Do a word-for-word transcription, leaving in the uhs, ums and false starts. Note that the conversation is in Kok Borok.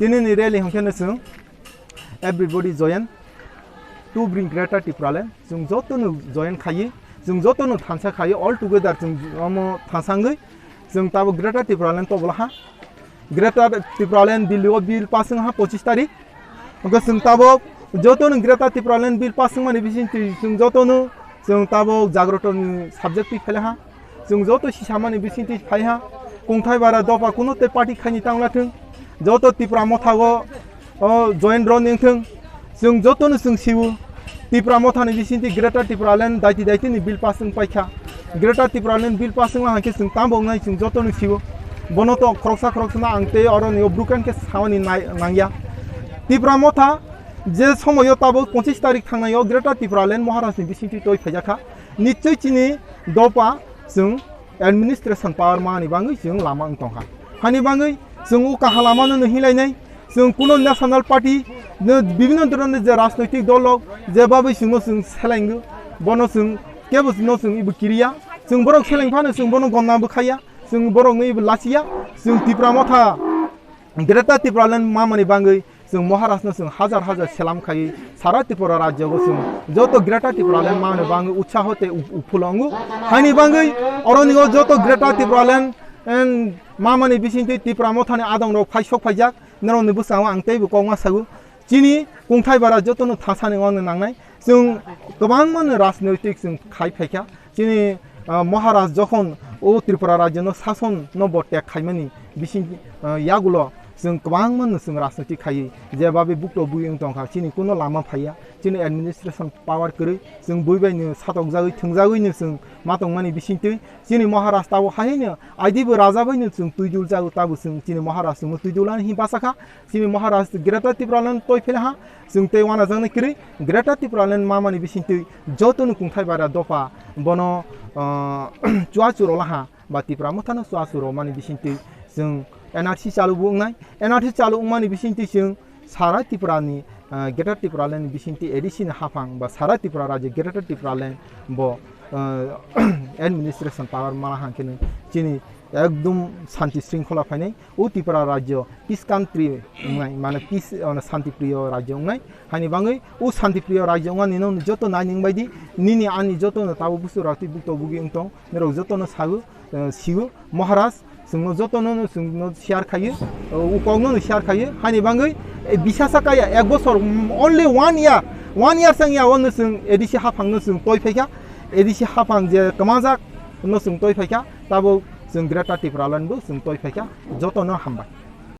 Tini ni rally hwnkhe no chwng everybody join to bring Greater Tipraland. Chwng joto no join khayi, chwng joto no thansa khayi, all together chwng omo thansa wngwi chwng tabuk Greater Tipraland tobla ha. Greater Tipraland Bill o bill pass wng ha pochis tarik. Hwnkhe chwng tabuk joto no Greater Tipraland Bill pass wngmani bisingtwi chwng joto no chwng tabuk jagroto ni subject twi phela ha. Chwng joto sisamani bisingtwi phai ha, kungthai bara dopha kuno tei party khaini tangla thung, joto Tipra Motha o, o join rw ning thung. Chwng joto no chwng siwo, Tipra Motha ni bisingtwi Greater Tipraland daiti daiti ni bill pass wng paikha. Greater Tipraland bill pass wngma hwnkhe chwng tamo wngnai chwng joto no siwo. Bono to khoroksa khoroksa no ang tei oro ni o broken khe samani nai-, nangya. Tipra Motha je somoyo tabuk pochis tarik thangnai o Greater Tipraland Maharaj ni bisingtwi toi phaijakha. Nichoi chini dopha chwng administration power mani bangwi chwng lama wng tongkha. Hani bangwi chwng o kaha lama no hilainai, chwng kuno national party, no bibhinno dhoronor je rajnoitik dol rok je bagwi chwngno chwng selengwi, bono chwng kebo no chwng ibo kiriya, chwng borok seleng phano chwng bono gomna bwkhaya, chwng borokno ibo lachiya, chwng Tipra Motha Greater Tipraland mamani bangwi chwng Maharaj no chwng hajar hajar selam khaiwi sara Tripura rajyo o chwng joto Greater Tipraland mamani bangwi utsaho tei u-, uphulo wngo. Haini bangwi oroni o joto Greater Tipraland, em, mamani bisingtwi Tipra Mothani adong rok phai sok phaijak, norokni bwskango ang teibo kokma sago. Chini kungthai bara jotono thasani wngna nangnai. Chwng kwbangmano rajnoitik chwng khai phaikha. Chini, ah, Maharaj jokhon o Tripura rajyono sason no bo tek khaimani bising, ah, yagulo chwng kwbangmano chwng rajnoitik khaiwi je babe bukto bui wng tongkha. Chini kuno lama phaiya. Chini administration power kwrwi. Chwng bui bai no satokjagwi thwngjagwi no chwng ma tongmani bisingtwi. Chini Maharaj tabo haino aidi bo raja bai no chwng twi dul jago tabo chwng chini Maharaj chwngno twi dulani hi bachakha. Chini Maharaj Greater Tipraland toi phela ha, chwng tei uanajaknai kwrwi Greater Tipraland mamani bisingtwi jotono kungthai bara dopha bono, ah, chuachu rolaha ba Tipra Mothano chuachu romani bisingtwi chwng N R C chalu bo wngnai. N R C chalu wngmani bisingtwi chwng sara Tripurani, ah, Greater Tipraland ni bisingtwi A D C ni haphang ba sara Tripura rajyo Greater Tipraland bo, ah, administration power mana hangkhe chini ekdom shanti shringkhola phainai. O Tripura rajyo peace country wngnai, mane peace, ono shanti priyo rajyo wngnai. Haini bangwi o shanti priyo rajyo wngmani no joto naining baidi, nini ani joto no tabo busu rati bukto bugi wngtong, norok joto no sago, eh, sigo, Maharaj, chwngno joto no, no chwngno share khayo, eh, o kok no, no share khayo, haini bangwi, eh, bisasa kaya, ek bosor, mm, only one year, one year chwng ya, ono chwng A D C haphang no chwng toi phaikha, A D C haphang je kwmajak no chwng toi phaikha, tabo chwng Greater Tipraland bo chwng toi phaikha, joto no hambai.